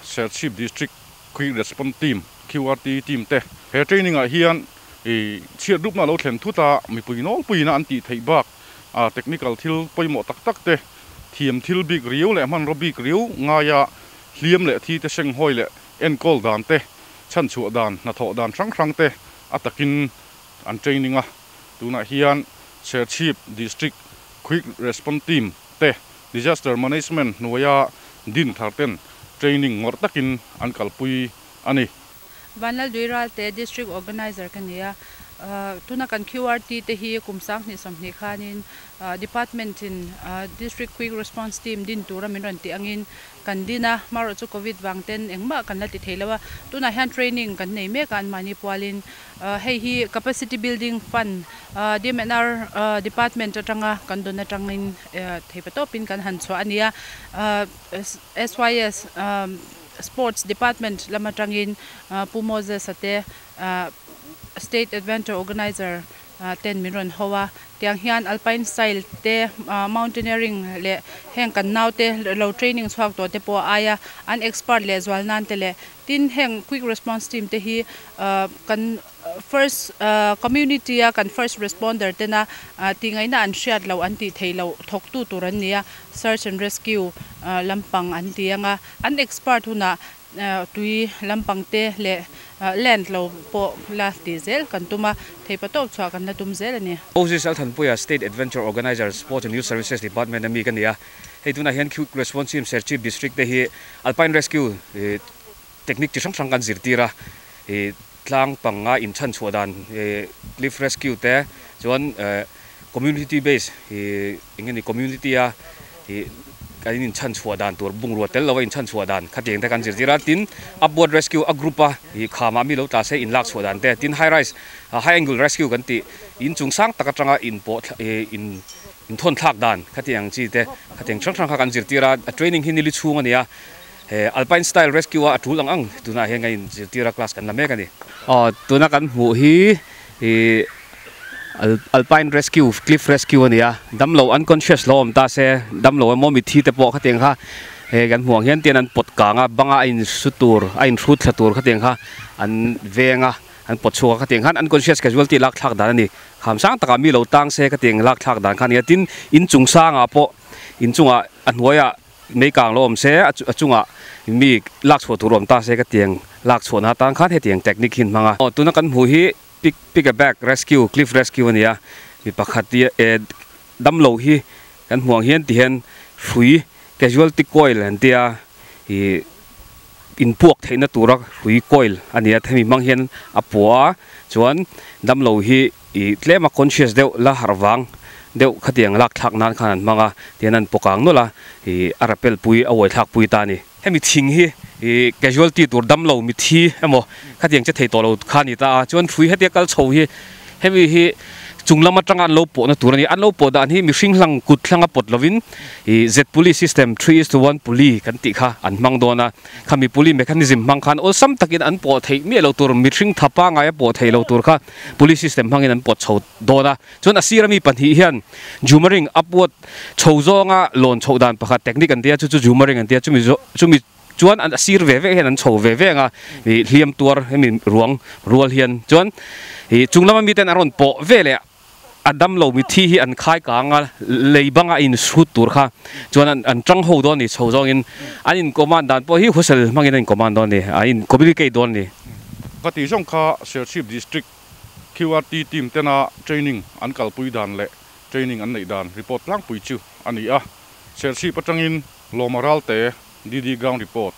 Serchhip District Quick Response Team, QRT Team, te he training ah hian ih chhiat rupna lo thlen thut a, mipui nawlpuiin a an tih theih bak a technical thil pawimawh tak tak te, thiam thil bik riau leh hmanraw bik riau ngaia hliam leh thi te senghawi leh enkawl dan te, chhanchhuah dan, hnathawh dan hrang hrang te a takin an training a. Tunah hian Serchhip District Quick Response Team te Disaster Management hnuaia din thar ten training ngawrh takin an kalpui a ni. Vanlalduiral te District Organizer ka ni a, tuna kan QRT te hi kum 2020 khanin Department in District Quick Response Team din tura min rawn tih angin kan din a, marawh chu Covid vang ten engmah kan la ti thei lo a, tunah hian training kan nei mek a anmahni pualin. Hei hi Capacity Building Fund DMNR Department atanga kan dawn atangin theipatawpin kan han chhuah a ni a, SYS Sports Department lam atangin Pu Moses-a te State Adventure Organizer ten min rawn ho a, tiang hian Alpine Style te, Mountaineering leh heng kan naute lo training chhuak tawh te pawh aia an expert leh zual nan te leh tin heng Quick Response Team te hi kan first community a kan first responder tena tihngaihna an hriat loh an tih theih loh thawktu tur an ni a, Search and Rescue lampang an ti ang a, an expert hunah Tui lampang te leh land lo pawh la tih zel kan tum a, theipa tawp chhuah kan la tum zel a ni. Moses Lalthanpuia, State Adventure Organizer, Sports and Youth Services Department a mi ka ni a. Hei tunah hian Quick Response Team Serchhip District te hi Alpine Rescue technique chi hrang hrang kan zirtir a, tlang panga inchhan chhuah dan Cliff Rescue te chuan Community base eng nge ni community a kan in chhan chhuah dan tur bungrua tel lo a in chhan chhuah dan khatiang te kan zirtir a, tin upward rescue a group a ih khamah mi lo tla se in lak chhuah dan te, tin high rise high angle rescue kan tih in chung sang tak atanga in pawh in in thawn thlak dan khatiang chi te khatiang hrang hrang kha kan zirtir a, a training hi nili chhung a ni a, he alpine style rescue a a tul ang ang tunah hian kan in zirtir a class kan la mek a ni. Aw tuna kan hmuh hi ih. Alpine Rescue, Cliff Rescue a ni a, damlo unconscious lo awm ta se, damlo emaw mitthi te pawh khatiang kha he kan hmuh ang hian tian an pawt kang a, banga a insu tur, a inhrut thla tur khatiang kha an veng a, an pawt chhuak a khatiang khan unconscious casualty lak thlak dan a ni. Kham sang takah mi lo tang se khatiang lak thlak dan kha a ni a, tin inchung sangah pawh inchungah a hnuaiah Mei kang lo awm se, a chungah mi lak chhuah tur awm ta se ka tiang lak chhuahna atan khan hetiang technique hi an hmang a. Aw tuna kan hmuh hi pick pick a bag rescue, cliff rescue a ni a, mi pakhat hi eh damlo hi kan hmuh ang hian ti hian hrui casualty coil an tia ih inpuak theihna tura hrui coil a ni a, hemi hmang hian a pua a, chuan damlo hi ih tlema conscious deuh la harh vang deuh khatiang lak thlak nan khan an hmang a, tihian an pawkang nawlh a, ih a rappel pui a uai thlak pui ta a ni. Hemi thing hi ih casualty tur damlo mithi emaw khatiang che thei tawh lo kha a ni ta a, chuan hrui hetia kal chho hi hemi hi chung lam atanga an lo pawhna tur a ni. An lo pawh dan hi mihring hlang kut hlanga pawt lovin ih Z pulley system, 3:1 pulley kan tih kha an hmang dawn a. Khami pulley mechanism hmang khan awlsam takin an pawh theih miah lo tur, mihring tha pangaia pawh theih lo tur kha pulley system hmangin an pawt chho dawn a. Chuan a sira mi pahnih hian jumaring upward chho zawnga lawn chhoh dan pakhat technique an tia, chu chu jumaring an tia, chumi chumi chuan an a sir ve ve hian an chho ve ve ang a, ih hliam tuar hemi ruang rual hian chuan ih chung lama miten a rawn pawh ve leh a damlo mithi hi an khai kang a, lei banga in hrut tur kha chuan an an tang ho dawn a ni chho zawngin an in command dan pawh hi hustle hmangin an in command dawn a ni, an in communicate dawn a ni. Ka tih zawng kha Serchhip District QRT team tena training an kalpui dan leh training an neih dan report tlangpui chu a ni a, Serchhip atangin Lawma Ralte, DD Ground Report.